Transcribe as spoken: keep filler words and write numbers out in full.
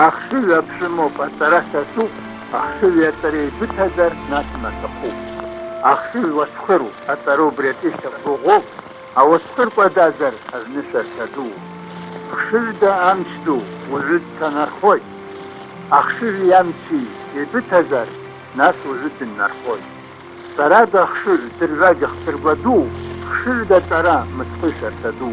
Ахшыҩ аԥшәымоуп, аҵара сасуп, ахшыҩи аҵареи еибыҭазар, нас маҭәахәуп. Ахшыҩ уасхыруп, аҵара убри атәы ишьақәгәыӷәӷәоуп, ауасхыр кәадазар, аҩны шәарҭа ду. Хшыҩда амч ду, уаҩы дҭанархоит. Ахшыҩи амчи еибыҭазар, нас уаҩы дыннархоит. Ҵарада ахшыҩ дырҩегьых дыргәа ду, хшыҩда аҵара мыцхәы шәарҭа ду.